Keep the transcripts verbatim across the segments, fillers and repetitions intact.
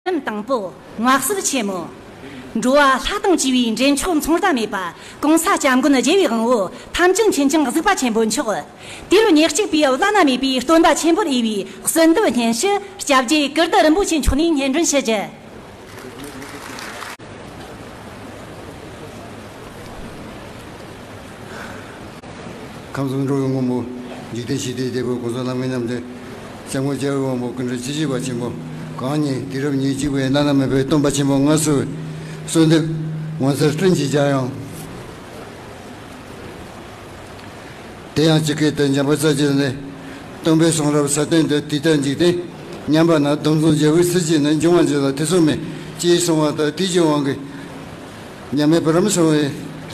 ལམ་དང་པོ། མངའ་གསོལ་ཆེན་མོ། འགྲོ་བ་ལྷ་དང་བཅས་པའི་འདྲེན་མཆོག་མཚུངས་ཟླ་མེད་པ། གོང་ས་སྐྱབས་མགོན་རྒྱལ་བའི་དབང་པོ་ཐམས་ཅད་མཁྱེན་ཅིང་གཟིགས་པ་ཆེན་པོ་མཆོག་དུས་རབས་ཉེར་གཅིག་པའི་བླ་ན་མེད་པའི་སྟོན་པ་ཆེན་པོར་འོས་པའི་གསོལ་འདེབས་སྙན་ཞུ། སྐྱབས་རྗེ་ཀིརྟི་རིན་པོ་ཆེ་མཆོག་ནས་སྙན་སྒྲོན་ཞུ་རྒྱུ། ཁམས་གསུམ་འགྲོ་བའི་མགོན་པོ། འཇིག་རྟེན་ཞི་བདེའི་དེད་དཔོན་གོང་ས་ལྷ་མིའི་རྣམ་ཐོས། སྐྱབས་མགོན་རྒྱལ་བའི་དབང་པོ་སྐུ་ཕྲེང་བཅུ་བཞི་པ་ཆེན་པོ་གང་ཉིད་དུས་རབས་ཉེར་གཅིག་པའི་བླ་ན་མེད་པའི་སྟོན་པ་ཆེན་པོ་མངའ་གསོལ་བའི་གསོལ་འདེབས་ངོ་མཚར་སྤྲིན་གྱིས་རྒྱས་ཡོང་། དེ་ཡང་ཇི་སྐད་དུ། འཇམ་དཔལ་རྩ་རྒྱུད་ལས། སྟོན་པའི་གསུང་རབ་ས་སྟེང་དུ། དུས་མཐའ་འཇིག་རྟེན་ཉམས་པ་ན། སྡོམ་བཟུང་རྒྱལ་བའི་ཚུལ་གྱིས་ནི། འབྱུང་བ་འཇིག་ལ་ཐེ་ཚོམ་མེད། ཅེས་གསུངས་པ་ལྟར། དུས་ཀྱི་དབང་གིས་མཉམ་མེད་བུ་རམ་ཟེར་བའི་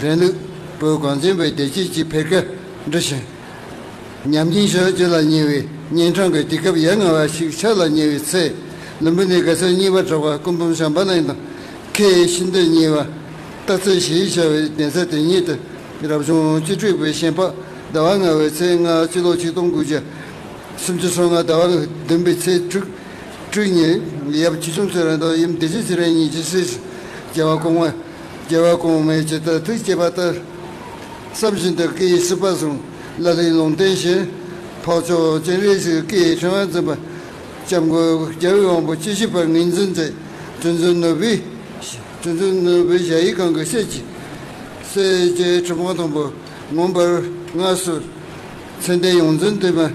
རིང་ལུགས་བོད་གངས་ཅན་པའི་བདེ་སྐྱིད་ཀྱི་འཕེལ་ཁ་འབྲི་ཞིང་། ཉམས་སྙིང་ཞེ་བཅུ་ལ་ཉེ་བའི་གཉན་འཕྲང་གི་དུས་སྐབས་ཡ་ང་བ་ཞིག་ཆགས་ལ་ཉེ་བའི་ཚེ། ལུམ་བི་ནི་དགའ་ཚལ་གཉིས་པ་གྲགས་པ་སྐུ་འབུམ་བྱམས་པ་གླིང་དང་། ཁེ་ཤིན་ཏུ་ཉེ་བ་སྟག་རྩེ་ཞེས་བྱ་བའི་གདན་ས་དེ་ཉིད་དུ། རབ་བྱུང་བཅུ་དྲུག་པའི་ཞིང་ཕག་ཟླ་བ་ལྔ་བའི་ཚེས་ལྔ། སྤྱི་ལོ་ཆིག་སྟོང་དགུ་བརྒྱ་སུམ་ཅུ་སོ་ལྔ་ཟླ་བ་བདུན་པའི་ཚེས་དྲུག་དྲུག་ཉིན། ཡབ་ཆོས་སྐྱོང་ཚེ་རིང་དང་ཡུམ་བདེ་ཆེན་ཚེ་རིང་གཉིས་ཀྱིས་སྲས་སུ་རྒྱལ་བ་གོང་མ། རྒྱལ་བ་གོང་མའི་ཇི་ལྟར་ཐུགས་བསྐྱེད་པ་ལྟར། བསམ་བཞིན་དུ་སྐུ་ཡི་སྲིད་པ་བཟུང་། ལ་ལུ་ལུང་བསྟན་བཞིན། འཕགས་མཆོག་སྤྱན་རས་གཟིགས་སྐུ་ཡི་ཕྲེང་བ་འཛིན་པ། སྐྱབས་མགོན་རྒྱལ་བའི་དབང་པོ་བཅུ་བཞི་པ་ངོས་འཛིན་མཛད། གྲུ་འཛིན་ནོར་བུའི། གྲུ་འཛིན་ནོར་བུའི་ཞལ་ཡི་གང་གི་སྲས་ཀྱི། སྲས་ཀྱི་ཁྲི་འཕང་མཐོན་པོ་མངོན་པར་མངའ་གསོལ། མཚན་ལྡན་ཡོངས་འཛིན་སྟོད་སྨད།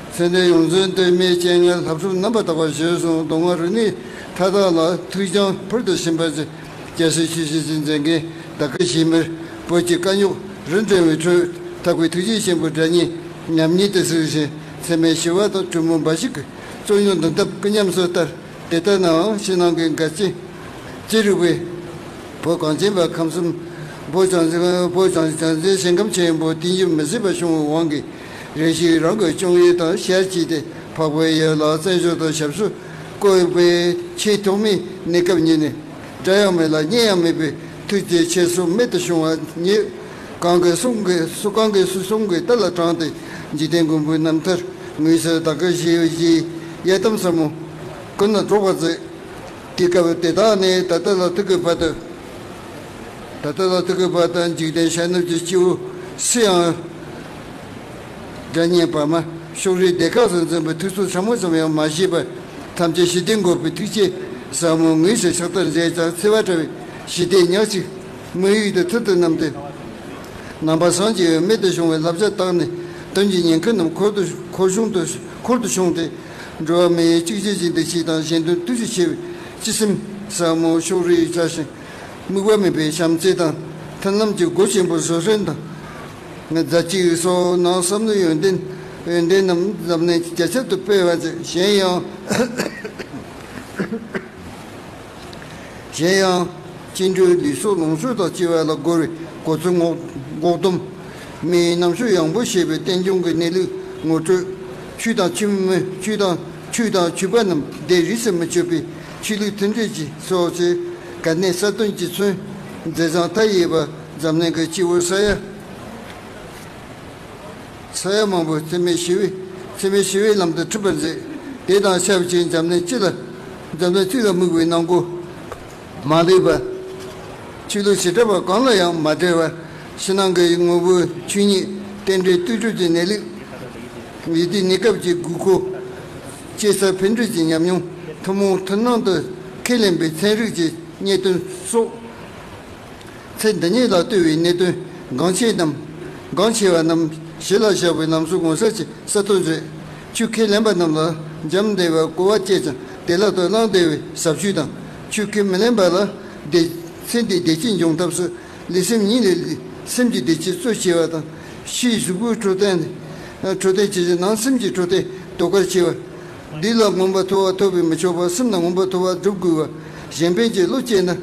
མཚན་ལྡན་ཡོངས་འཛིན་སྟོད་སྨད་སྤྱན་སྔར་ལྷ་ཚོགས་རྣམ་པར་དག་པ་བཞེས་སོང་། མདོ་སྔགས་རིག་གནས་མཐའ་དག་ལ་ཐུགས་བྱང་ཕུལ་དུ་ཕྱིན་པ་ཅིག་རྒྱལ་སྲས་ཆོས་བཞི་ཞིང་མཛད་མཁན་དར་དཀར་ཞིང་མིར་བོད་ཀྱི་དཀའ་རྙོག་རིམ་བྲལ་བའི་ཁྲོད། ཐུགས་ཀྱི་ཐུགས་རྗེ་ཆེན་པོའི་སྒྲ་སྙན་ཉམས་ཉིད་དུ་གཟིགས་ཤིང་། འཚེ་མེད་ཞི་བ་དང་གྲོས་མོལ་འབའ་ཞིག་གི་རྩོད་རྙོག་འདུམ་ཐབས་སྐུ་ཉམས་སུ་བསྟར། དེ་ལྟར་ནའང་ཕྱི་ནང་གི་འགལ་རྐྱེན་ཅི་རིགས་པས་བོད་གངས་ཅན་པ་ཁམས་གསུམ། བོད་བྱང་བོད་བྱང་བྱང་ཆེན་ཞིང་ཁམས་ཆེན་པོ་དེ་ཉིད་མི་སྲིད་པ་བྱུང་བའི་དབང་གིས། རེ་ཞིག་རང་གི་སྐྱོང་ཡུལ་དང་ཤར་གྱིས་ཏེ། འཕགས་པའི་ཡུལ་ལ་བཙན་བྱོལ་དུ་ཞབས་ཞུ་བསྐོས་པའི་ཆེས་ཐོག་མའི་གནས་སྐབས་ཉིད་ནས། འབྲལ་ཡང་མེད་ལ་བསྙེལ་ཡང་མེད་པའི་ཐུགས་རྗེ་ཆེ་སོགས་རྨད་དུ་བྱུང་བ་ཉིད། གང་གི་གསུང་གི་གསུང་གང་གི་གསུང་གསུང་གི་གཏེར་ལ་དྲངས་ཏེ། འཇིག་རྟེན་མགོན་པོའི་རྣམ་ཐར་ངོས་སུ་དག་གི་ཞེས་བཞིའི་ཡི་དམ་ཟབ་མོ་ཀུན་ལ་སྒྲོག་པར་མཛད། དེ་སྐབས་དེ་དག་ནས་ད་ལྟ་ལ་ཐུག་གི་བར་དུ། ད་ལྟ་ལ་ཐུག་གི་བར་དུ་འཇིག་རྟེན་ཤར་ནུབ་ཀྱི་སྤྱི་བོ་སུ་ཡང་། སྒྲ་སྙན་བར་མ་ཕྱོགས་རིས་སྡེ་ཁག་ཏུ་འཛིན་པའི་ཐུགས་སྲོག་ཕྲ་མོ་ཙམ་ཡང་མ་བཞེས་པར། ཐམས་ཅད་ཞི་བདེ་འགོད་པའི་ཐུགས་བསྐྱེད་ཟབ་མོ་ངོས་སུ་ཕྱག་བསྟར་མཛད་ཀྱང་། འཚེ་བ་བྲལ་བའི་ཞི་བདེ་ཉག་གཅིག་དམིགས་ཡུལ་དུ་ཐུར་དུ་བསྣམས་ཏེ། ནང་པ་སངས་རྒྱས་པའི་རྨད་དུ་བྱུང་བའི་བསླབ་བྱ་དག་ནི་དོན་གྱི་ཉེན་ཁ་རྣམས་འཁོར་དུ་འཁོར་གཞུང་དུ་འཁོར་དུ་བྱུང་སྟེ། འགྲོ་བ་མིའི་གཅིག་གྱུར་གྱི་འདུ་ཤེས་དང་གཞན་དོན་ཐུགས་རྗེ་ཆེ་བའི་སྤྱི་སེམས་ཟབ་མོ་ཕྱོགས་རིས་བྱ་ཞིང་། དམིགས་པ་མེད་པའི་བྱམས་བརྩེ་དང་། མཐུན་ལམ་གྱི་སྒོ་ཆེན་པོ་བཟོ་སྲོལ་དང་། མཛའ་གཅུགས་སོགས་ནང་བསམ་བློའི་ཡོན་ཏན་ཡོན་ཏན་རྣམས་འཛམ་གླིང་རྒྱ་ཁྱབ་ཏུ་སྤེལ་བ་བཅས། གཞན་ཡང་། གཞན་ཡང་། སྐྱེ་འགྲོའི་ལུས་སྲོག་ལོངས་སྤྱོད་དང་བཅས་པ་ལ་རྒོལ་བའི་གོ་མཚོན་འགོག་འགོག་སྡོམ། མིའི་རྣམ་དཔྱོད་ཡངས་པོ་ཞེས་པའི་རྟེན་འབྱུང་གི་གནས་ལུགས་ངོ་སྤྲོད། ཆོས་དང་ཆོས་མིན་ཆོས་དང་ཆོས་དང་ཆོས་པ་རྣམས་སྡེ་རིས་སུ་མི་ཆད་པའི་ཆོས་ལུགས་མཐུན་སྒྲིལ་གྱི་སོགས་ཀྱི་གལ་གནད་གསལ་སྟོན་གྱི་ཚུལ། མཛད་བཟང་མཐའ་ཡས་པ་འཛམ་གླིང་གི་སྤྱི་བོར་ས་ཡ། ས་ཡ་མང་པོའི་འཚེ་མེད་ཞི་བའི་འཚེ་མེད་ཞི་བའི་ལམ་དུ་ཁྲིད་པར་མཛད། དེ་དང་ཆབས་ཅིག་འཛམ་གླིང་སྤྱི་ལ་འཛམ་གླིང་སྤྱི་ལ་དམིགས་པའི་གནང་སྒོ་མ་ལུས་པ། ཆོས་ལུགས་བྱེ་བྲག་པ་གང་ལ་ཡང་མ་འབྲེལ་བར། ཕྱི་ནང་གི་ངོ་བོའི་ཆོས་ཉིད་རྟེན་འབྲེལ་ལྟོས་གྲུབ་ཀྱི་གནས་ལུགས། ཡུལ་དུས་གནས་སྐབས་ཀྱི་དགོས་མཁོ། སྐྱེ་ས་འཕེལ་འགྲིབ་ཀྱི་ཉམས་མྱོང་ཐུན་མོང་ཐུན་སྣང་དུ་ཁས་ལེན་པའི་ཚན་རིག་གི་རྙེད་དོན་སོགས། ཚེ་འདི་ཉིད་ལ་ལྟོས་པའི་གནད་དོན་འགངས་ཆེ་རྣམས། འགངས་ཆེ་བ་རྣམས་གཞི་ལ་བཞག་པའི་ལམ་སྲོལ་ངོ་མཚར་ཅིག་གསར་གཏོད་མཛད། ཆོས་ཁས་ལེན་པ་རྣམས་ལ་འཇམ་བདེ་བའི་གོ་བ་སྐྱེས་ཀྱང་དེ་ལ་དོ་སྣང་བདེ་བའི་ཟབ་ཆོས་དང་། ཆོས་ཁས་མི་ལེན་པ་ལ་བདེ་ཚེ་འདིའི་བདེ་སྐྱིད་འབྱུང་ཐབས་སུ་ལུས་སེམས་གཉིས་ལས་སེམས་ཀྱི་བདེ་སྐྱིད་གཙོ་ཆེ་བ་དང་། ཕྱིའི་གཟུགས་པོའི་འཕྲོད་བསྟེན་འཕྲོད་བསྟེན་བྱེད་ཅིང་ནང་སེམས་ཀྱི་འཕྲོད་བསྟེན་དོ་ཁུར་ཆེ་བ། བདུད་ལ་མངོན་པར་མཐོ་བ་ཐོབ་པས་མི་ཆོག་པར་སེམས་ལ་མངོན་པར་མཐོ་བ་སྒྲུབ་དགོས་པ། གཞན་ཕན་གྱི་བློ་སྐྱེས་ན།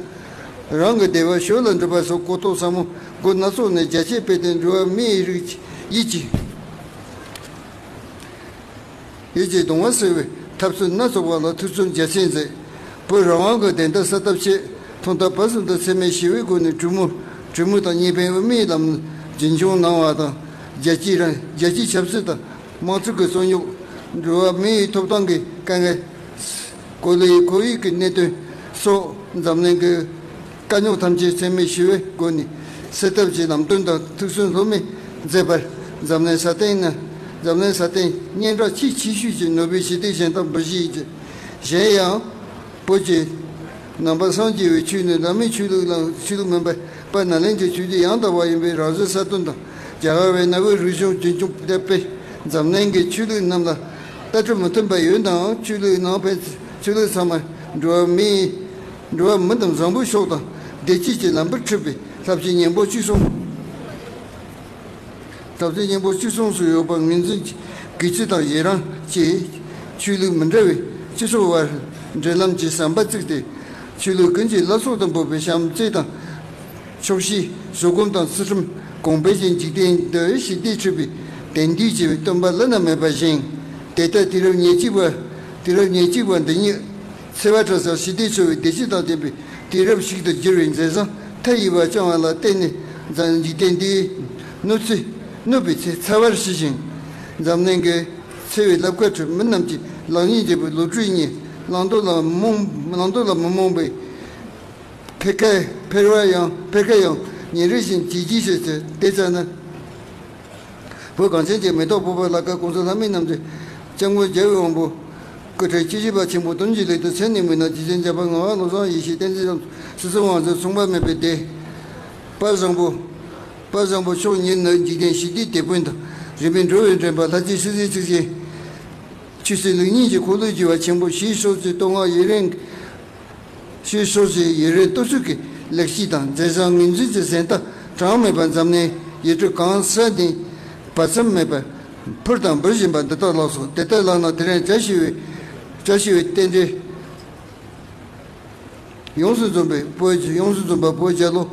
རང་གི་བདེ་བ་ཕྱོགས་ལ་འགྲུབ་པ་སོགས་གོ་རྟོགས་ཟབ་མོ་སྒོ་སྣ་ཚོགས་ནས་རྒྱ་ཆེར་སྤེལ་ཏེ། འགྲོ་བ་མིའི་རིགས་ཀྱི་ཡིད་ཀྱི་ཡིད་ཀྱི་གདུང་བ་སེལ་བའི་ཐབས་ཚུལ་སྣ་ཚོགས་པ་ལ་ཐུགས་བརྩོན་རྒྱ་ཆེར་མཛད། བོད་རང་དབང་གི་བདེན་མཐའ་གསལ་ཐབས་ཆེད་ཐོག་མཐའ་བར་གསུམ་དུ་འཚེ་མེད་ཞི་བའི་སྒོ་ནས་གྲོས་མོལ་གྲོས་མོལ་དང་གཉིས་ཕན་དབུ་མའི་ལམ་རྒྱུན་འཁྱོངས་གནང་བ་དང་། རྒྱལ་སྤྱིའི་རང་རྒྱལ་སྤྱིའི་ཆབ་སྲིད་དང་། དམངས་གཙོ་གི་རྩོད་རྙོག་འགྲོ་བ་མིའི་ཐོབ་ཐང་གི་དཀའ་ངལ། གོ་ལའི་ཁོར་ཡུག་གི་གནད་དོན་ སོགས་འཛམ་གླིང་གི་དཀའ་རྙོག་ཐམས་ཅད་འཚེ་མེད་ཞི་བའི་སྒོ་ནས་སེལ་ཐབས་ཀྱི་ལམ་སྟོན་དང་ཐུགས་སུན་སློབ་མས་མཛད་པར། འཛམ་གླིང་ས་སྟེང་ན། འཛམ་གླིང་ས་སྟེང་སྙན་གྲགས་ཆེས་ཆེ་ཤོས་ཀྱི་ནོ་བེལ་ཞི་བདེའི་གཞན་དག་འབུལ་བཞེས་ཀྱི། གཞན་ཡང་། བོད་ཀྱི་ནང་པ་སངས་རྒྱས་པའི་ཆོས་ནི་བླ་མེད་ཆོས་ལུགས་ལ་ཆོས་ལུགས་མིན་པར་པ་ནཱ་ལེནྡྲའི་ཆོས་བརྒྱུད་ཡང་དག་པ་ཡིན་པའི་རང་བཞིན་གསལ་སྟོན་དང་། རྒྱ་གར་བའི་གནའ་བོའི་རིག་གཞུང་རྒྱུན་སྐྱོང་བྱེད་པའི་འཛམ་གླིང་གི་ཆོས་ལུགས་རྣམས་ལ་ལྟ་གྲུབ་མི་མཐུན་པ་ཡོད་ནའང་། ཆོས་ལུགས་ནང་ཕན་ཆོས་ལུགས་ཚང་མ་འགྲོ་བ་མིའི་འགྲོ་བ་མི་དང་བཟང་པོའི་ཕྱོགས་དང་བདེ་སྐྱིད་ཀྱི་ལམ་བུར་ཁྲིད་པའི་ཐབས་ཤེས་གཉེན་པོ་གཅིག་མཚུངས། ཐབས་ཤེས་གཉེན་པོ་གཅིག་མཚུངས་སུ་ཡོད་པ་ངོས་འཛིན་གྱིས་གུས་བརྩི་དང་ཡི་རང་བཅས། ཆོས་ལུགས་མི་འདྲ་བའི་སྤྱི་ཚོགས་དབར་འབྲེལ་ལམ་གྱི་ཟམ་པ་བཙུགས་ཏེ། ཆོས་ལུགས་ཀུན་གྱི་བླ་སྲོག་ཏུ་འབོད་པའི་བྱམས་བརྩེ་དང་། ཆོག་ཤེས་བཟོད་སྒོམ་དང་ཚུལ་ཁྲིམས་གོང་འཕེལ་གྱི་འཇིག་རྟེན་འདིར་ཞི་བདེ་འཕྲོད་པའི་དེང་དུས་ཀྱི་སྟོན་པ་བླ་ན་མེད་པ་བཞེངས། དེ་ལྟར་དུས་རབས་ཉེར་གཅིག་པ། དུས་རབས་ཉེར་གཅིག་པ་འདི་ཉིད་འཚེ་བ་བྲལ་ཞིང་ཞི་བདེ་འཚོ་བའི་བདེ་སྐྱིད་དང་ལྡན་པའི་དུས་རབས་ཤིག་ཏུ་འགྱུར་བའི་མཛད་བཟང་མཐའ་ཡས་པ་བསྐྱངས་པ་ལ་བརྟེན་ནས། འཛམ་འཇིག་རྟེན་འདིའི་གནོད་འཚེ་གནོད་པའི་ཚེ་ཚ་བར་ཞི་ཞིང་། འཛམ་གླིང་གི་འཚེ་བའི་རླབས་ཁྲོད་མི་རྣམས་ཀྱི་ལེགས་ཉེས་འབྱེད་པའི་བློ་གྲོས་ཉིད་བླང་དོར་ལ་མི་རྨོངས། བླང་དོར་ལ་མི་རྨོངས་པའི་འཕེལ་ཁ་འཕེལ་བ་ཡང་འཕེལ་ཁ་ཡང་ཉིན་རེ་བཞིན་ཇེ་ཆེར་ཕྱིན་ཏེ། དེ་ཙམ་ན། བོད་གངས་ཅན་གྱི་མེ་ཏོག་ཕོག་པའི་ལ་ཁ་ཀུན་བཟང་ལྷ་མིའི་རྣམ་འདྲེན་སྐྱབས་མགོན་རྒྱལ་བའི་དབང་པོ་སྐུ་ཕྲེང་བཅུ་བཞི་པ་ཆེན་པོ་དོན་གྱི་ལུས་དང་མཚན་ནས་མིན་ན། རྗེ་བཙུན་བྱམས་པ་ངག་དབང་བློ་བཟང་ཡེ་ཤེས་བསྟན་འཛིན་རྣམས་སྲིད་གསུམ་དབང་བཙན་མཚུངས་པ་མེད་པའི་སྡེ། དཔལ་བཟང་པོ། དཔལ་བཟང་པོ་མཆོག་ཉིད་ནི་འཇིག་རྟེན་ཞི་བདེའི་དེད་དཔོན་དང་། རིས་མེད་འགྲོ་བའི་འདྲེན་པ་ལྷ་རྗེ་སྲས་བཅས་ཚིགས་བཅད། ཆོས་སྲིད་ལེགས་ཉེས་ཀྱི་འཁོར་ལོས་སྒྱུར་བ་ཆེན་པོ་ཞེས་སོགས་ཀྱི་བསྟོད་བསྔགས་ཡུན་རིང་། ཞེས་སོགས་ཀྱི་ཡུན་རིང་བསྟོད་ཚིག་གི་ལེགས་བཤད་དང་། མཛད་བཟང་ངོས་འཛིན་གྱི་གཟེངས་རྟགས་གྲངས་མེད་པ་འཛམ་གླིང་ཡུལ་གྲུ་གང་ས་ནས་བར་མཚམས་མེད་པར་ཕུལ་དང་འབུལ་བཞིན་པ་འདི་དག་ལགས་སོ། དེ་ལྟར་ལགས་ན། དེ་རིང་བཀྲ་ཤིས་པའི་བཀྲ་ཤིས་པའི་རྟེན་འབྲེལ་ཡོངས་སུ་འཛོམས་པའི་བོད། ཡོངས་སུ་འཛོམས་པ་བོད་རྒྱལ་ལོ་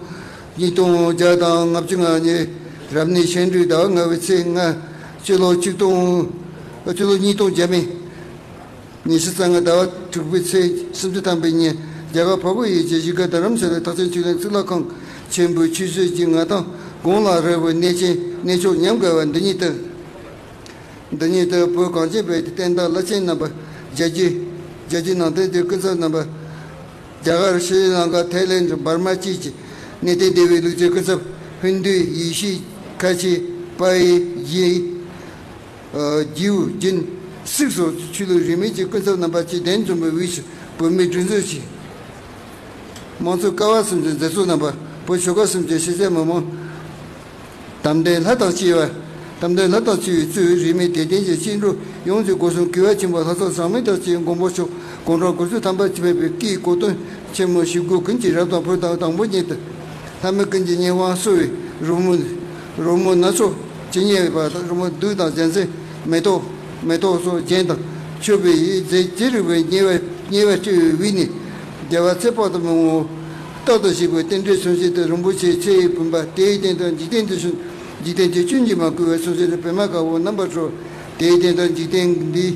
ཉིས་སྟོང་བརྒྱ་དང་ལྔ་བཅུ་ང་གཉིས། རབ་གནས་སྤྱན་འབྲུག་ཟླ་བ་ལྔ་པའི་ཚེས་ལྔ། སྤྱི་ལོ་ཆིག་སྟོང་། སྤྱི་ལོ་ཉིས་སྟོང་བརྒྱ་མེད། ཉི་ཤུ་རྩ་ལྔ་ཟླ་བ་དྲུག་པའི་ཚེས་སུམ་ཅུ་ཐམ་པའི་ཉིན། རྒྱ་གར་འཕགས་པའི་ཡུལ་གྱི་གཞིས་ཀ་རྡ་རམ་ས་ལའི་ཐེག་ཆེན་ཆོས་གླིང་གཙུག་ལག་ཁང་ཆེན་པོའི་ཆོས་སྲིད་ཀྱི་མངའ་ཐང་དགུང་ལ་རོལ་བའི་གནས་ཆེན་གནས་མཆོག་ཉམས་དགའ་བ་འདི་ཉིད་དུ། འདི་ཉིད་དུ་བོད་གངས་ཅན་པའི་བསྟན་བདག་བླ་ཆེན་རྣམ་པ། རྒྱལ་བརྒྱུད། རྒྱལ་བརྒྱུད་ནང་བསྟན་གྱི་སྐུ་ཚབ་རྣམ་པ། རྒྱ་གར། ཤྲི་ལངྐ། ཐའི་ལེནྡ། འབར་མ་བཅས་ཀྱི་གནས་བརྟན་སྡེ་བའི་ལུགས་ཀྱི་སྐུ་ཚབ། ཧིན་རྡུ། ཡེ་ཤུ། ཁ་ཆེ། པ་ཡེ། ཡེ། ཨ། ཇིའུ། ཇིན། སིག་སོགས་ཆོས་ལུགས་རིས་མེད་ཀྱི་སྐུ་ཚབ་རྣམ་པ་བཅས་གདན་འཛོམས་པའི་དབུས་སུ་བོད་མིའི་སྒྲིག་འཛུགས་ཀྱི་དམངས་གཙོ་ཀ་བ་གསུམ་གྱི་མཛད་གཙོ་རྣམ་པ། བོད་ཆོལ་ཁ་གསུམ་གྱི་སྤྱི་ཚོགས་མི་མང་། དམ་ལྡན་ལྷ་དང་བཅས་པ། དམ་ལྡན་ལྷ་དང་བཅས་པའི་གཙོས་རིས་མེད་དད་ལྡན་གྱི་སྐྱེ་འགྲོ་ཡོངས་ཀྱི་སྒོ་གསུམ་གུས་པ་ཆེན་པོས་ལྷ་ཚོགས་ཟག་མེད་དང་བཅས་མགོན་པོ་མཆོག་དགུང་གྲངས་དགུ་བཅུ་ཐམ་པ་ཕེབས་པའི་སྐུའི་གོ་སྟོན་ཆེན་མོ་ཞུ་སྒོ་ཀུན་གྱིས་རབ་དང་ཕུལ་དང་། དང་པོ་ཉིད་དུ་ལྷ་མི་ཀུན་གྱི་སྙན་དབང་གསོ་བའི་རོལ་མོ། རོལ་མོ་སྣ་ཚོགས་ཇི་སྙེད་པ་དང་། རོལ་མོ་གདུགས་དང་གཟན་རྩེ་མེ་ཏོག་མེ་ཏོག་སོགས་རྒྱན་དང་མཆོད་པའི་རྫས་ཅི་རིགས་པས་ཉེ་བར་ཉེ་བར་སྤྲས་པའི་དབུས་ནས། རྒྱལ་བ་ཚེ་དཔག་ཏུ་མི་འོང་རྟག་ཏུ་བཞུགས་པའི་རྟེན་འབྲེལ་མཚོན་བྱེད་དུ་རིན་པོ་ཆེའི་ཚེ་ཡི་བུམ་པ། དེའི་སྟེང་དུ་འཇིག་རྟེན་དུ་བྱོན། འཇིག་རྟེན་གྱི་སྐྱོན་གྱིས་མ་གོས་པའི་མཚོན་བྱེད་དུ་པདྨ་དཀར་པོ་རྣམ་པར་གྲོལ། དེའི་སྟེང་དུ་འཇིག་རྟེན་འདི།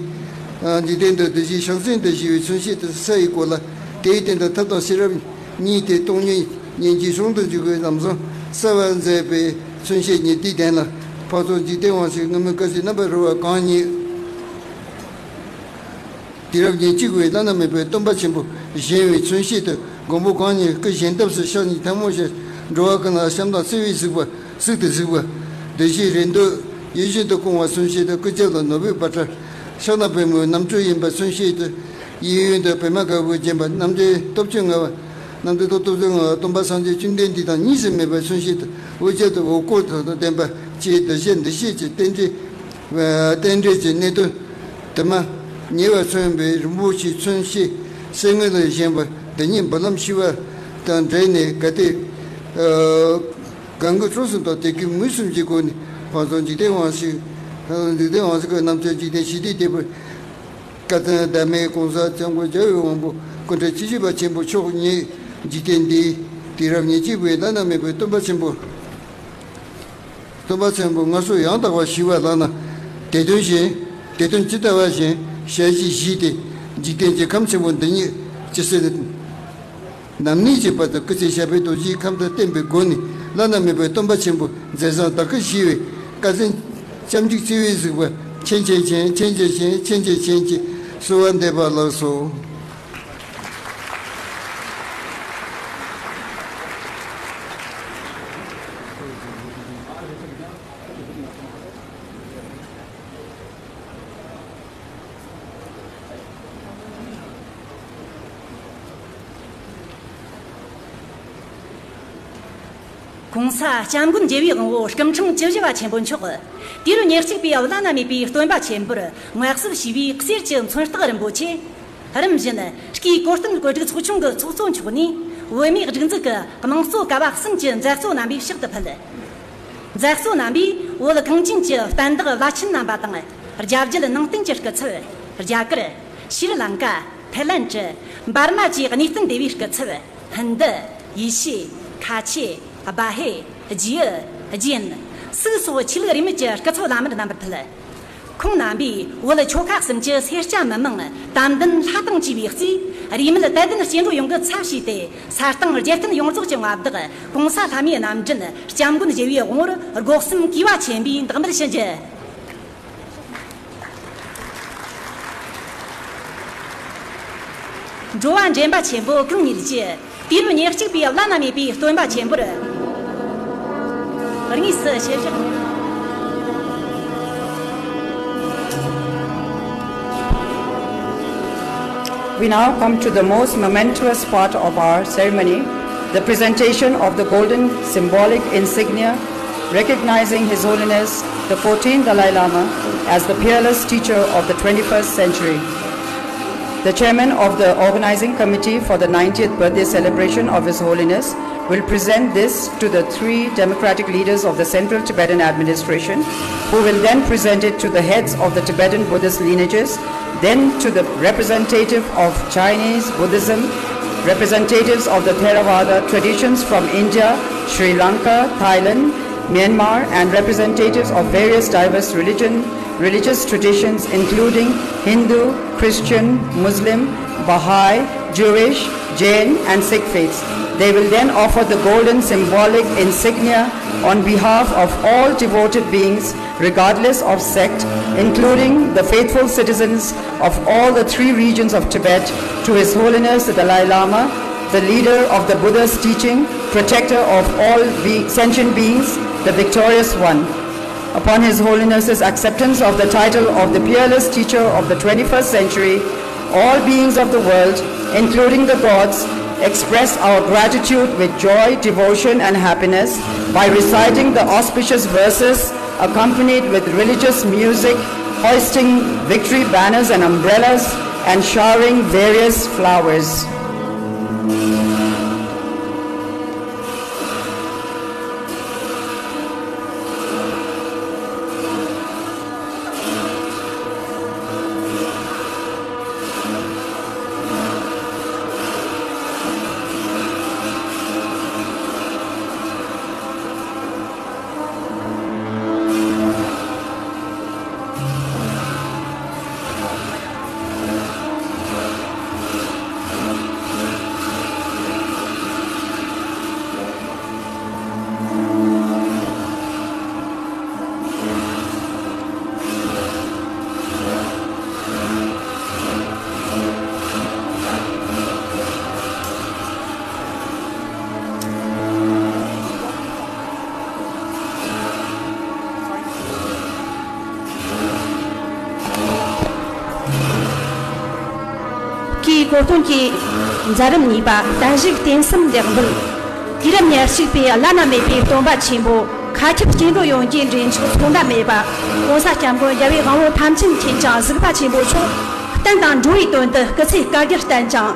ཨ། འཇིག་རྟེན་དུ་བདུད་བཞིའི་ཕྱག་མཚན་དུ་བཞེས་པའི་མཚོན་བྱེད་དུ་ས་ཡི་གོ་ལ། དེའི་སྟེང་དུ་ཐབས་དང་ཤེས་རབ་གཉིས་ཏེ་སྟོང་ཉིད་སྙིང་རྗེའི་གཞུང་དུ་འཇུག་པའི་ལམ་བཟང་གསལ་བར་མཛད་པའི་མཚོན་བྱེད་ཉི་ཟླའི་གདན་ལ། འཕགས་ཚོགས་འཇིག་རྟེན་དབང་ཕྱུག་བསྔོ་སྨོན་བཀའ་བཞིན་རྣམ་པར་རོལ་པ་གང་ཉིད། དུས་རབས་ཉེར་གཅིག་པའི་བླ་ན་མེད་པའི་སྟོན་པ་ཆེན་པོ་བཞེངས་པའི་མཚོན་བྱེད་དུ་མགོན་པོ་གང་ཉིད་སྐུ་བཞེངས་སྟབས་སུ་ཕྱག་གཉིས་ཐལ་མོ་སྦྱར། འགྲོ་བ་ཀུན་ལ་བྱམས་དང་བརྩེ་བས་གཟིགས་པ། གཟིགས་དང་གཟིགས་པ། བདུད་བཞིའི་རེ་འདོད་ཡིད་བཞིན་དུ་སྐོང་བ་མཚོན་བྱེད་དུ། སྐུ་རྒྱབ་ལ་ནོར་བུའི་བ་ཀྲ། ཕྱག་ན་པདྨོའི་རྣམ་འཕྲུལ་ཡིན་པ་མཚོན་བྱེད་དུ། གཡས་གཡོན་དུ་པདྨ་དཀར་པོས་བརྒྱན་པ་རྣམ་འདྲེན་སྟོབས་བཅུ་མངའ་བ། རྣམ་འདྲེན་སྟོབས་བཅུ་མངའ་བ་སྟོན་པ་སངས་རྒྱས་བཅོམ་ལྡན་འདས་དང་གཉིས་སུ་མེད་པ་མཚོན་བྱེད་དུ། འོད་རྒྱལ་དུ་འོད་སྐུ་དང་ལྡན་པ་བཅས་འདི་བཞིན་འདི་བཞིན་གྱི་རྟེན་འབྲེལ། རྟེན་འབྲེལ་གྱི་གནད་དོན་དུ་མ་ཉེ་བར་མཚོན་པའི་རིན་པོ་ཆེའི་མཚོན་བྱེད་གསེར་དངུལ་ལས་བཞེངས་པ་འདི་ཉིད་འབུལ་ལམ་ཞུ་བ་དང་འབྲེལ་ནས། གལ་ཏེ་གང་གི་གྲོགས་སུ་དང་དེ་གི་མུས་གསུམ་གྱི་སྒོ་ནས་ཕངས་སོང་འཇིག་རྟེན་དབང་ཕྱུག་འཇིག་རྟེན་དབང་ཕྱུག་གི་རྣམ་ཐར་འཇིག་རྟེན་ཞི་བདེའི་དེད་དཔོན། བཀའ་བཙན་ཟླ་མེད་གོང་ས་སྐྱབས་མགོན་རྒྱལ་བའི་དབང་པོ་སྐུ་ཕྲེང་བཅུ་བཞི་པ་ཆེན་པོ་མཆོག་ཉིད་འཇིག་རྟེན་འདིའི་དུས་རབས་ཉེར་གཅིག་པའི་བླ་ན་མེད་པའི་སྟོན་པ་ཆེན་པོ། སྟོན་པ་ཆེན་པོ་སྔར་སྲོལ་ཡང་དག་པ་ཞིག་པ་ལགས་ན། དེ་དོན་གཞན། དེ་དོན་ཇི་ལྟ་བ་བཞིན་ཞལ་གྱིས་བཞེས་ཏེ། འཇིག་རྟེན་གྱི་ཁམས་ཆེན་པོ་འདི་ཉིད་ཇི་སྲིད་ནམ་གནས་ཀྱི་བར་དུ་སྐུ་ཚེ་ཞབས་པད་རྡོ་རྗེའི་ཁམས་དུ་བརྟན་པའི་སྒོ་ནས། བླ་ན་མེད་པའི་སྟོན་པ་ཆེན་པོ་མཛད་བཟང་བདག་གིར་བཞེས་པའི་བཀའ་བཙན་སྐྱབས་འཇུག་བརྩེ་བས་གཟིགས་པ། མཁྱེན་བརྩེ་ཆེན། མཁྱེན་བརྩེ་ཆེན། མཁྱེན་བརྩེ་ཆེན་གྱིས་གསོལ་བ་འདེབས་པ་ལགས་སོ། གོང་ས་སྐྱབས་མགོན་རྒྱལ་བའི་དབང་པོ་སྐུ་ཕྲེང་བཅུ་བཞི་པ་ཆེན་པོ་མཆོག་དུས་རབས་ཉེར་གཅིག་པའི་བླ་ན་མེད་པའི་སྟོན་པ་ཆེན་པོར་བསྔགས་བརྗོད་ཞུས་པའི་གསེར་གྱི་མཚོན་རྟགས་རིན་པོ་ཆེ། རིམ་བཞིན་སྐུའི་གོ་སྟོན་བཀོད་སྒྲིག་ཚོགས་ཆུང་གི་ཚོགས་གཙོ་མཆོག་ནས་བོད་མིའི་སྒྲིག་འཛུགས་ཀྱི་དམངས་གཙོ་ཀ་བ་གསུམ་གྱི་མཛད་གཙོ་རྣམ་པའི་ཕྱག་ཏུ་ཕུལ། མཛད་གཙོ་རྣམ་པས་བོད་གངས་ཅན་གྱི་བསྟན་བདག་བླ་ཆེན་རྣམ་པ་དང་། རྒྱ་བརྒྱུད་ནང་བསྟན་གྱི་སྐུ་ཚབ། རྒྱ་གར། ཤྲི་ལངྐ། ཐའི་ལན་ཊི། འབར་མ་བཅས་གནས་བརྟན་སྡེ་བའི་སྐུ་ཚབ། ཧིན་རྡུ། ཡེ་ཤུ། ཁ་ཆེ། སྦ་ཧེ། ཇིའུ། ཇིན། སུད་སོགས་ཆོས་ལུགས་རིས་མེད་ཀྱི་སྐུ་ཚབ་བླ་མར་རྣམ་པར་ཕུལ། ཁོང་རྣམ་པས་བོད་ཆོལ་ཁ་གསུམ་གྱི་སེར་སྐྱ་མི་མང་དམ་འདུན་ལྷ་དང་བཅས་པའི་རྩིས། རིས་མེད་དད་ལྡན་སྐྱེ་འགྲོ་ཡོངས་ཀྱི་ཚབ་བྱས་ཏེ། ས་སྟེང་རྒྱལ་བསྟན་ཡོངས་རྫོགས་ཀྱི་མངའ་བདག་གོང་ས་ལྷ་མིའི་རྣམ་འདྲེན་སྐྱབས་མགོན་རྒྱལ་བའི་དབང་པོར་སྒོ་གསུམ་གུས་པ་ཆེན་པོས་བདག་འབུལ་ཞུ་རྒྱུ། འགྲོ་བ་འདྲེན་པ་ཆེན་པོ་གང་ཉིད་ཀྱི་དུས་རབས་ཉེར་གཅིག་པའི་བླ་ན་མེད་པའི་སྟོན་པ་ཆེན་པོར། དངོས་སུ་ཞབས་ཕྱི། We now come to the most momentous part of our ceremony, the presentation of the golden symbolic insignia recognizing His Holiness the fourteenth Dalai Lama as the peerless teacher of the twenty-first century. The chairman of the organizing committee for the ninetieth birthday celebration of His Holiness will present this to the three democratic leaders of the Central Tibetan Administration, who will then present it to the heads of the Tibetan Buddhist lineages, then to the representative of Chinese Buddhism, representatives of the Theravada traditions from India, Sri Lanka, Thailand, Myanmar, and representatives of various diverse religion, religious traditions including Hindu, Christian, Muslim, Baha'i, Jewish, Jain, and Sikh faiths. They will then offer the golden symbolic insignia on behalf of all devoted beings, regardless of sect, including the faithful citizens of all the three regions of Tibet, to His Holiness the Dalai Lama, the leader of the Buddha's teaching, protector of all be- sentient beings, the victorious one. Upon His Holiness's acceptance of the title of the peerless teacher of the twenty-first century, all beings of the world, including the gods, express our gratitude with joy, devotion, and happiness by reciting the auspicious verses accompanied with religious music, hoisting victory banners and umbrellas, and showering various flowers. སྐུའི་གོ་སྟོན་གྱི་མཛད་རིམ་གཉིས་པ། བརྟན་བཞུགས་རྟེན་གསུམ་འདེགས་འབུལ། དུས་རབས་ཉེར་གཅིག་པའི་བླ་ན་མེད་པའི་སྟོན་པ་ཆེན་པོ་མཁའ་ཁྱབ་སྐྱེ་འགྲོ་ཡོངས་ཀྱི་འདྲེན་མཆོག་ཐོག་མཐའ་མེད་པ་༸གོང་ས་༸སྐྱབས་མགོན་རྒྱལ་བའི་དབང་པོ་ཐམས་ཅད་མཁྱེན་ཅིང་གཟིགས་པ་ཆེན་པོ་མཆོག་བསྟན་དང་འགྲོ་བའི་དོན་དུ་སྐུ་ཚེ་བསྐལ་བརྒྱར་བརྟན་ཅིང་།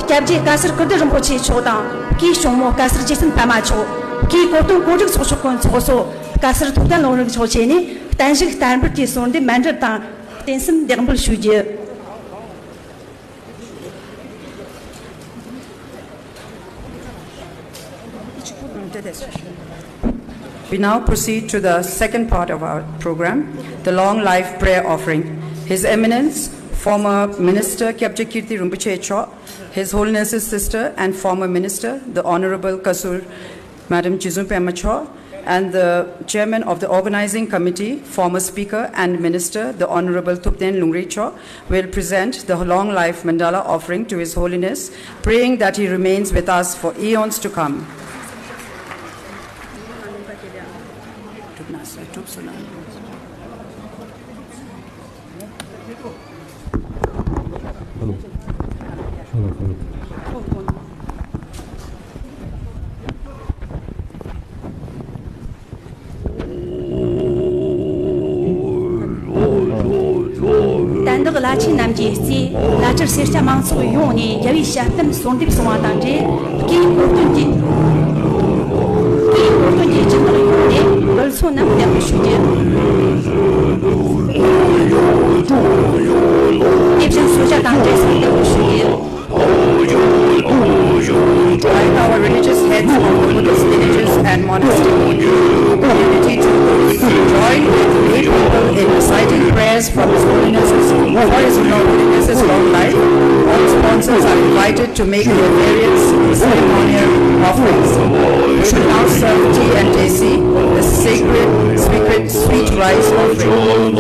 སྐྱབས་རྗེ་བཀའ་ཟུར་ཀིརྟི་རིན་པོ་ཆེ་མཆོག་དང་། སྐུའི་གཅུང་མོ་བཀའ་ཟུར་རྗེ་བཙུན་པད་མ་མཆོག་སྐུའི་གོ་སྟོན་གོ་སྒྲིག་ཚོགས་ཆུང་གི་ཚོགས་གཙོ་བཀའ་ཟུར་ཐུབ་བསྟན་ལུང་རིགས་མཆོག་བཅས་ནས་བརྟན་བཞུགས་བསྟར་འབུལ་གྱི་གསོལ་འདེབས་མཎྜལ་དང་རྟེན་གསུམ་འདེགས་འབུལ་ཞུ་རྒྱུ། We now proceed to the second part of our program, the long life prayer offering. His Eminence, former Minister Kyabje Kirti Rinpoche Cho, His Holiness's sister and former Minister, the Honorable Kasur Madam Chizun Pema Cho, and the Chairman of the Organizing Committee, former Speaker and Minister, the Honorable Thupten Lungri Cho, will present the long life mandala offering to His Holiness, praying that he remains with us for eons to come. Hello. Hello, hello. རྣམས་ཀྱིས་གཙོས་བླ་སྤྲུལ་སེར་སྐྱ་མང་ཚོགས་ཡོངས་ནས་རྒྱལ་བའི་ཞལ་གདམས་གསོལ་འདེབས་གསུངས་པ་དང་འབྲེལ། སྐུའི་གོ་སྟོན་གྱི་སྐུའི་གོ་སྟོན་གྱི་སྦྱིན་བདག་ཡོངས་ནས་འབུལ་ཚོགས་རྣམས་འདེགས་འབུལ་ཞུ་རྒྱུ། དེ་བཞིན་གསོལ་ཇ་དང་འབྲས་སིལ་འདེགས་འབུལ་ཞུ་རྒྱུ། Invite our religious heads of the Buddhist villages and monastery community to join with lay people in reciting prayers from His Holiness's, for His Holiness's long life. All sponsors are invited to make their various ceremonial offerings. We will now serve tea and desi, the sacred, sacred sweet rice offering.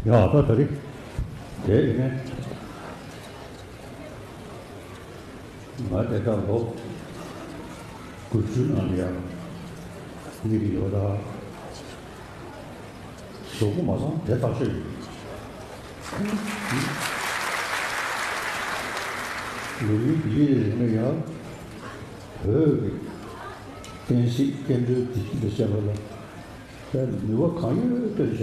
ཡ་ད་ད་རེད། དེ་ཡིན་ནས། ང་དེ་ལྟར་ལོ་དགུ་བཅུ་ནང་ལ་ཡང་གཉིད་ཡོད་ད། གཟུགས་པོ་མ་སངས་དེ་ཐག་ཆོད་ཡོད། ལོ་རྒྱུས་འདི་ཡིན་ན་ཡང་བོད་ཀྱི་བསྟན་སྲིད་སྐྱེ་འགྲོའི་བདེ་སྐྱིད་ལ་བཤད་པ་ལ། དེར་ནུས་པ་གང་ཡོད་བཏོན་བྱས་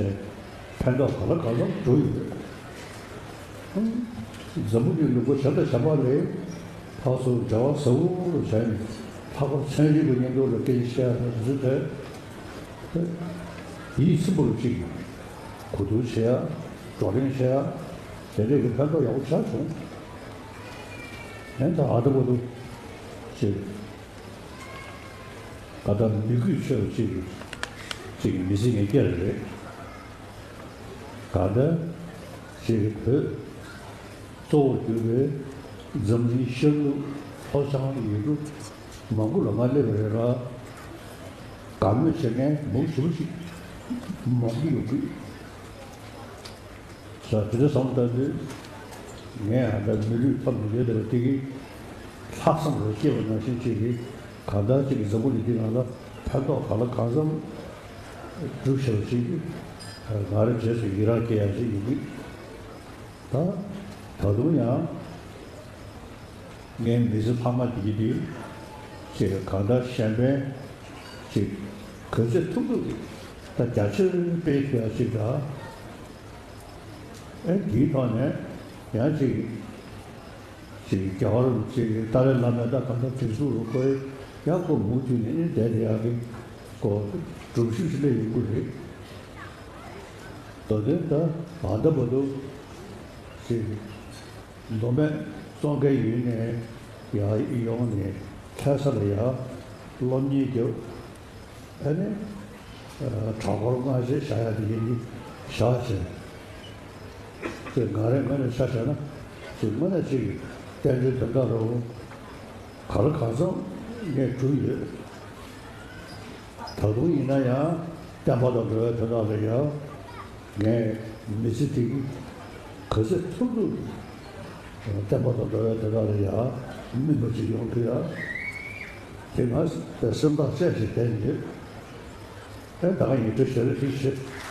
ཕན་ཐོགས་ག་ལ་གང་འཚམ་འགྲོ་ཡོད་རེད། འཛམ་བུ་གླིང་ལུང་པ་གཞན་དང་གཞན་པ་ལས་ཕར་ཚུར་འབྲེལ་བ་ཟབ་པོ་བྱས་ནས་ལྷག་པར་ཚན་རིག་གི་སྙིང་སྟོབས་ལ་སྐད་ཆ་བཤད་ཡ་དང་དེ་ཚོའི་ཐད་ཡིད་ཚིམ་པོ་ལ་གཅིག་གོ་བསྡུར་བྱེད་ཡ། བགྲོ་གླེང་བྱེད་ཡ། དེ་འདྲས་ཀྱི་ཕན་ཐོགས་ཡག་པོ་ཆགས་བྱུང་། ཡང་ད་ཨ་ད་བར་དུ་ཅིག་ད་ལྟ་མི་གུས་ཆོས་ཅིག་ཅིག་མི་ཚེ་ངེས་སྐྱེལ་རེད། ད་ལྟ་ཅིག་བོད་གཙོ་བོར་གྱུར་པའི་འཛམ་གླིང་ཤར་ནུབ་ལྷོ་བྱང་ཡུལ་གྲུ་མང་པོ་ལ་ང་སླེབས་པ་རེད་ལ། དགའ་མོས་བྱེད་མཁན་མང་པོ་ཞེ་པོ་ཅིག་མཐོང་གི་ཡོང་གི་ཡོད། ས་དེ་འདྲ་བསམ་བློ་བཏང་དུས། ངས་ཧ་ད་མི་ལུས་ཐོབ་མི་འདོད་དེ་བ་དེ་གི་ལྷག་བསམ་རེ་སྐྱེས་པ་ནང་བཞིན་ཅིག་གིས་གང་ལྟར་ཅིག་གི་འཛམ་བུ་གླིང་འདི་ནང་ལ་ཕན་ཐོགས་གང་ལ་གང་འཚམ་སྒྲུབ་བྱ་བ་ཅིག་གིས་ང་རང་རྗེས་སུ་ཡི་རང་སྐྱེ་ཡ་ཅིག་ཡིན་གི། ད་ད་དུང་ཡང་། ངའི་མི་ཚེ་ལྷག་མ་འདི་འདི་ཅིག་གང་ལྟར་གཞན་ཕན་ ཅིག་ག་ཚོད་ཐུབ་ཐུབ་ད་རྒྱ་ཆེར་སྤེལ་ཐུབ་ཡ་ཅིག་དང་། ཨེ་དེའི་ཐོག་ནས་ཡང་ཅིག་ཅིག་རྒྱལ་བ་རིན་པོ་ཆེ་གི་ཏཱ་ལའི་བླ་མའི་ད་གང་ལྟར་དྲིན་གཟོ་རུ་བཀོད་ཡག་པོ་མུ་མཐུད་ནས་ཨེ་བསྡད་བསྡད་ཡག་གི་སྐོར་སྒྲུབ་ཞུ་ཞིག་སླེབས་ཡོང་གི་རེད། མདོ་དོན་ད་བར་ད་བར་དུ་ཅིག་མདོ་སྨད་ཙོང་ཁའི་ཡུལ་ནས་ཡར་ཡོང་ནས་ལྷ་ས་ལ་ཡར་སློབ་གཉེར་རྒྱབ། ཨ་ནི་གྲྭ་སྐོར་སྔ་རྗེས་བཞག་ཡ་དེ་ཡིན་གྱི་བཞག་བྱས། དེ་ང་རའི་ངོས་ནས་ཆ་བཞག་ན་ཅིག་དངོས་གནས་ཅིག་བསྟན་འགྲོའི་དོན་དག་རུ་ག་ལ་གང་འཚམ་ངས་བསྒྲུབས་ཡོད། ད་དུང་ཡིན་ན་ཡང་བསྟན་པ་དང་འགྲོ་བའི་དོན་དག་ལ་ཡང་ངས་མི་ཚེ་འདི་ག་ཚོད་ཐུབ་ཐུབ་བསྟན་པ་དང་འགྲོ་བའི་དོན་དག་ལ་ཡང་སྨིན་པ་ཅིག་ཡོང་ཐུབ་ཡ། དེ་ང་སེམས་ཐག་བཅད་བཞིན་བསྡད་ཡོད། ཨེ་ད་ག་ཡིན་འགྲོ་ཞལ་ལག་ཞིག་བྱེད།